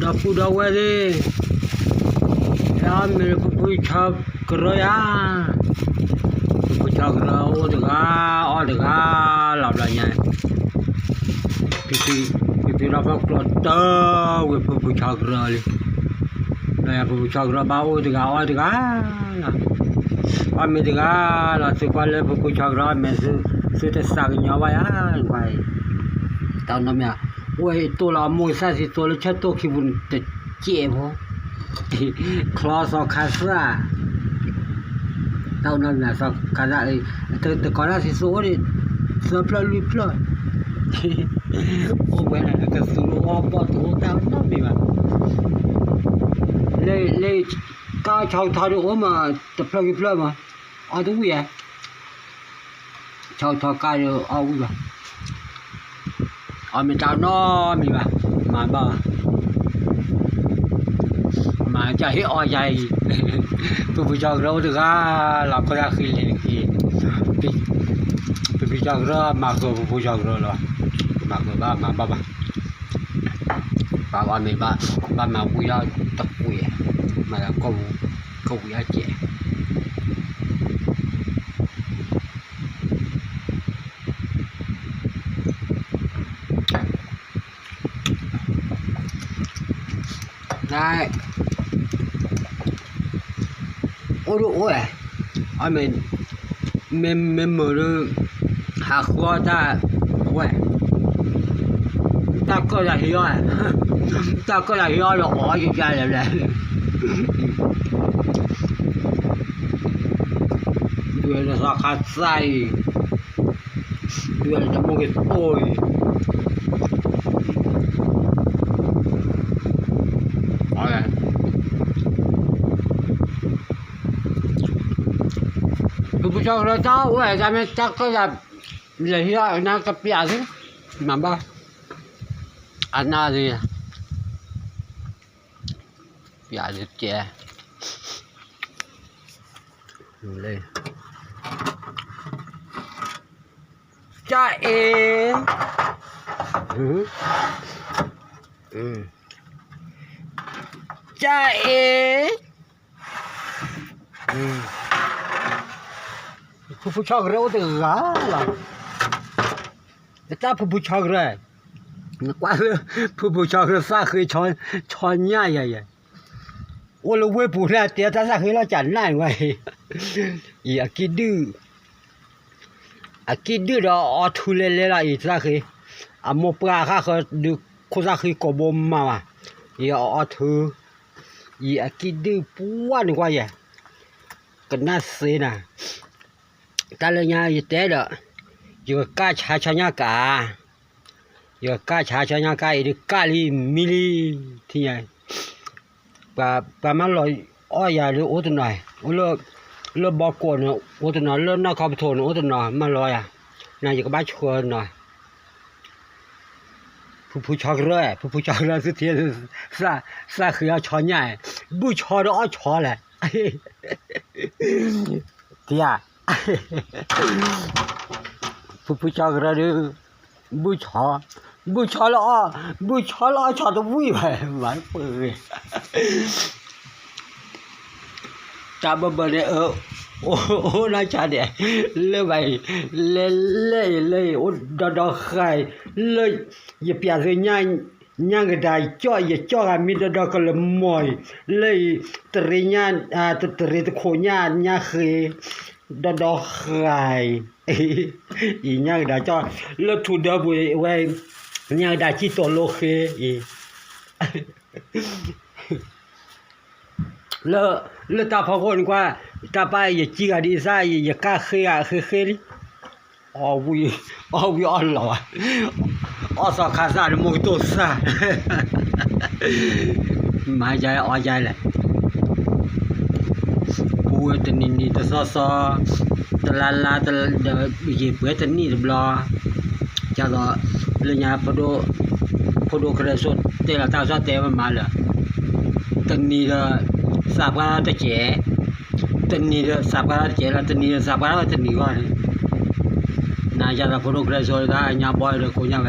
Aku dah weh deh. Ya, mele pupu chak kerja. Pupu chak kerja, oh, tega, oh, tega, lah, lah, nya. Pipi, pipi, lah, kok, klotak, weh, pupu chak kerja, leh. Lah, ya, pupu chak kerja, ba, oh, tega, oh, tega, lah. Ame tega, lah, sekali pupu chak kerja, me su, su tesak nyawa, ya, weh. Tahu nama, ya. ໂອ້ຍ ໂຕລະອາໂມຊາຊິໂຕລະເຊິໂຕຄີບຸນຕະເຈໂພ ຄລໍຊໍຄາຊາ ເຕົ້ານັ້ນນະ ຊໍຄາຊາເອີຍ ແຕ່ ແຕ່ກ່ອນໜ້າຊິໂຊນີ້ ເສືອເພລະລຸຍເພລະ ໂອ້ ເວລາກະສູໂອປອໂຕຕາມນັ້ນນີ້ວ່າ ເລີຍ ເລີຍ ກາຊອງທອນໂອມາ ຕະເພລະເພລະມາ ອອກຕົວເວຍ ເຊົາທໍກາຍເດີ ອອກເວຍ ອອກເມຕາວນອມນີ້ວ່າ ມາບໍ່ ມາຈະເຮັດອອກໃຫຍ່ ຜູ້ຜູ້ຈອກເຮົາເດີ ລາວກໍຢາກຄືເລນອີກ ຜູ້ ຜູ້ຈອກເຮົາມາຄືຜູ້ຈອກເຮົາລະ ມາຄືບ້າ ມາບ້າ ບ້າ ປາວາເມບ້າ ບ້າມາກຸຍາຕະກຸຍ ມາລະກໍ Kau ya je. Nai. Odu oe. Amen. Mem, mem, mem, ha, khua, ta, oe. Ta, ko, la, hio, ta, ko, la, hio, lo, o, ya, ya, la, la. Due, la, sa, ka, sai. Due, la, mo, ke, toi. Oe. Pu, pu, chok, lo, ta, oe, ta, me, ta, ko, la, Lahia na ka pia si. Mamba. Ana si. Pia si che. Le. Cha e. Hmm. Hmm. Cha e. ອືມ ຜູ້ ຜູ້ຊອກເຣວແຕ່ກະລະ ແຕ່ຜູ້ ຜູ້ຊອກເຣວ ກວ່າ ຜູ້ ຜູ້ຊອກເຣວ ສາເຄີຍຊອນ ຊອນຍາຍາ ໂອລະເວຍປູແລ ເຕຕາສາເຄີຍລາຈານນາຍໄວ້ ອີອາກິດື ອາກິດືດອອທູເລເລລາອີສາເຄີຍ ອາໂມປາຄາເຄີຍ ດູໂຄສາເຄີຍໂກໂບມາວາ ອີອອທູ ອີອາກິດືປວນກວ່າແຍ ກະໜ້າເຊນາ ຕາເລີຍາອີແຕດ ຢູ່ກາຊາຊາຍາກາ ຢູ່ກາຊາຊາຍາກາ ອີກາລີມິລີ ທີ່ຍາ ປາ ປາມາລອຍ ອອຍາເລີໂອຕະໜອຍ ໂອເລີ ເລີບອກໂກນ ໂອຕະໜອຍ ເລີນອກຄອບໂທນ ໂອຕະໜອຍ ມາລອຍອາ ນາຍກະບາຊວນໜອຍ ຜູ້ ຜູ້ຊອກເຣ ຜູ້ ຜູ້ຊອກເຣ ສຸເທ ສາ ສາເຄືອຊອຍໃຫຍ່ ບູຊອດອຊອແຫຼະ ເຕຍ ຜູ້ ຜູ້ຊອກເຣ ບູຊອ ບູຊອລະອ ບູຊອລະອ ຊອຕະວີ ໄປ ໄປເປີ ຕາເບິ່ງເບິ່ງເດີ ເອີ ໂອ ໂອ ນາຈາເດ ເລີໄວ ເລີ ເລີ ເລີ ໂອ ດອ ດອ ໄຄ ເລີ ຢາປຽກເລີຍ ຍາ ຍາກະດາ ເຈາະ ຢາເຈາະ ອາ ມີດອ ດອ ກະລະມອຍ ເລີ ຕະເຣຍາ ອາ ຕະ ຕະເຣ ຕະໂຄຍາ ຍາເຄ ດອ ດອ ໄຄ ອີ ຍາກະດາ ເຈາະ ເລີ ທູເດີ ບຸຍ ໄວ ຍາກະດາ ຈີໂຕ ໂລເຄ ອີ ເລີ ເລີຕາພະໂຄນກວ່າ ຕາປາຍ ຢາຈີກາດີຊາ ຢາກາເຄອາ ເຄເຄລີ ອອວີ ອອວີ ອອລອ ອອຊອຄາຊາ ໂມໂຕຊາ ມາໃຫຍ່ ອອໃຫຍ່ແຫຼະ ປູຕະນິນນີຕະຊໍຊໍ ຕະລາລາ ຕະລາ ເດີ ເຍເປີຕະນີຕະບລອ ຈາກກໍເລີຍາໂພໂດ ໂພໂດຄະເລໂຊ ເຕລາຕາຊອເຕມາມາເລີ ຕະນີເດີ ສາບກາຕະເຈ ຕະນີເດີ ສາບກາຕະເຈລະ ຕະນີເດີ ສາບກາຕະນີກ່ອນ ນາຍາລະໂພໂດຄະເລໂຊ ກະຍາບອຍເດີ ໂຄຍາແວ